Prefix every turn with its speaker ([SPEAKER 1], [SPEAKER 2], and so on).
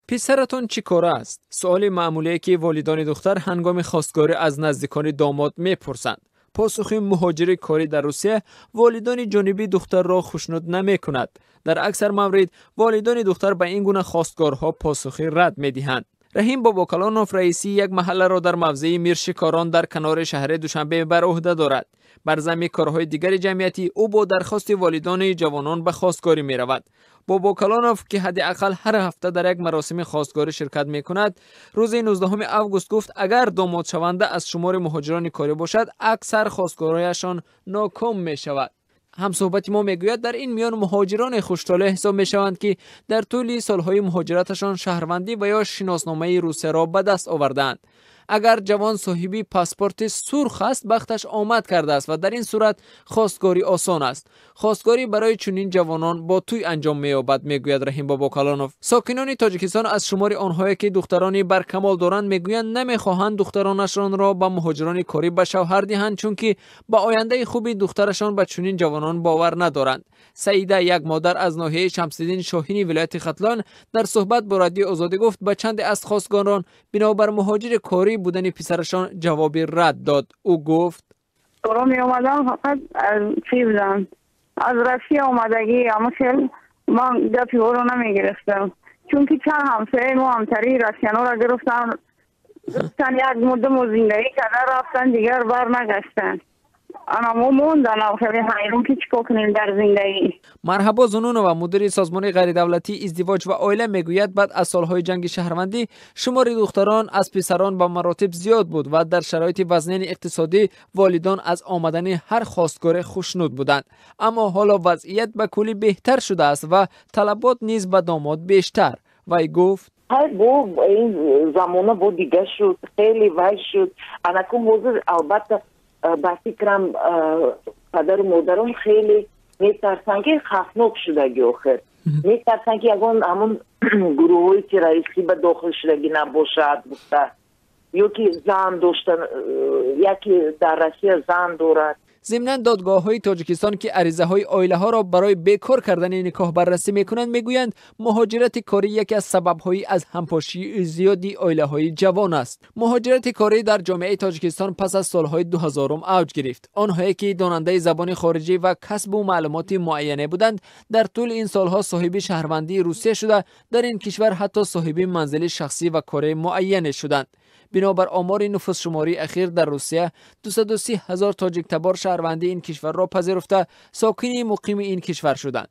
[SPEAKER 1] Писаратон чӣ кора аст? Суоли маъмулие, ки волидони духтар ҳангоми хостгорӣ аз наздикони домод мепурсанд. Посухи муҳоҷири корӣ дар Русия волидони ҷониби духтарро хушнуд намекунад. Дар аксар маврид волидони духтар ба ин гуна хостгорҳо посухи рад медиҳанд. Раҳим Бобокалонов раисии як маҳалларо дар мавзеи Миршикорон дар канори шаҳри Душанбе бар ӯҳда дорад. Бар замми корҳои дигари ҷамъиятӣ ӯ бо дархости волидони ҷавонон ба хостгорӣ меравад. Бобокалонов, ки ҳадди ақал ҳар ҳафта дар як маросими хостгорӣ ширкат мекунад, рӯзи 19 август гуфт, агар домодшаванда аз шумори муҳоҷирони корӣ бошад, аксар хостгориашон ноком мешавад. Ҳамсӯҳбати мо мегӯяд, дар ин миён муҳоҷироне хуштолеъ ҳисоб мешаванд, ки дар тӯли солҳои муҳоҷираташон шаҳрвандӣ ва ё шиносномаи Русияро ба даст овардаанд. Агар ҷавон соҳиби паспорти сурх аст, бахташ омад кардааст ва дар ин сурат хостгорӣ осон аст. Хостгорӣ барои чунин ҷавонон бо тӯй анҷом меёбад, мегӯяд Раҳим Бобокалонов. Сокинони Тоҷикистон аз шумори онҳое, ки духтарони баркамол доранд, мегӯянд, намехоҳанд духтаронашонро ба муҳоҷирони корӣ ба шавҳар диҳанд, чунки ба ояндаи хуби духтарашон ба чунин ҷавонон бовар надоранд. Саида, як модар аз ноҳияи Шамсиддин Шоҳини вилояти Хатлон, дар суҳбат бо Радиои Озодӣ гуфт, ба чанде аз хостгорон бинобар муҳоҷири корӣ будани писарашон ҷавоби рад дод. Ӯ гуфт:
[SPEAKER 2] Торо меомадам, фақат аз чӣ будам, аз Россия омадагӣ, ама хел ман гапи ӯро намегирифтам, чунки чанд ҳамсояи мо ҳамтарии россиянора гирифтан, гирифтан, як муддаму зиндагӣ карда рафтан, дигар бар нагаштанд. Ана мо монданам хеле ҳайрон, ки чӣ кор кунем дар зиндагӣ.
[SPEAKER 1] Марҳабо Зунунова, мудири созмони ғайридавлатии «Издивоҷ ва оила», мегӯяд, баъд аз солҳои ҷанги шаҳрвандӣ шумори духтарон аз писарон ба маротиб зиёд буд ва дар шароити вазнини иқтисодӣ волидон аз омадани ҳар хостгоре хушнуд буданд. Аммо ҳоло вазъият ба куллӣ беҳтар шудааст ва талабот низ ба домод бештар. Вай гуфт:
[SPEAKER 3] Бо ин замона бо дига шуд, хеле вай шуд. Анакун ҳозир, албатта, ба фикрам, падару модарон хеле метарсанд, ки хавфнок шудаги охир, метарсанд, ки ягон ҳамон гурӯҳҳои террористӣ ба дохил шудагӣ набошад гуфта, ё ки зан дошта, яке дар Россия зан дорад.
[SPEAKER 1] Зимнан, додгоҳҳои Тоҷикистон, ки аризаҳои оилаҳоро барои бекор кардани никоҳ баррасӣ мекунанд, мегӯянд, муҳоҷирати корӣ яке аз сабабҳои аз ҳампошии зиёди оилаҳои ҷавон аст. Муҳоҷирати корӣ дар ҷомеаи Тоҷикистон пас аз солҳои 2000 авҷ гирифт. Онҳое, ки донандаи забони хориҷӣ ва касбу маълумоти муайяне буданд, дар тӯли ин солҳо соҳиби шаҳрвандии Русия шуда, дар ин кишвар ҳатто соҳиби манзили шахсӣ ва кори муайяне шуданд. Бинобар омори нуфусшумории ахир, дар Русия 230 ҳазор тоҷиктабор шаҳрвандии ин кишварро пазируфта, сокини муқими ин кишвар шуданд.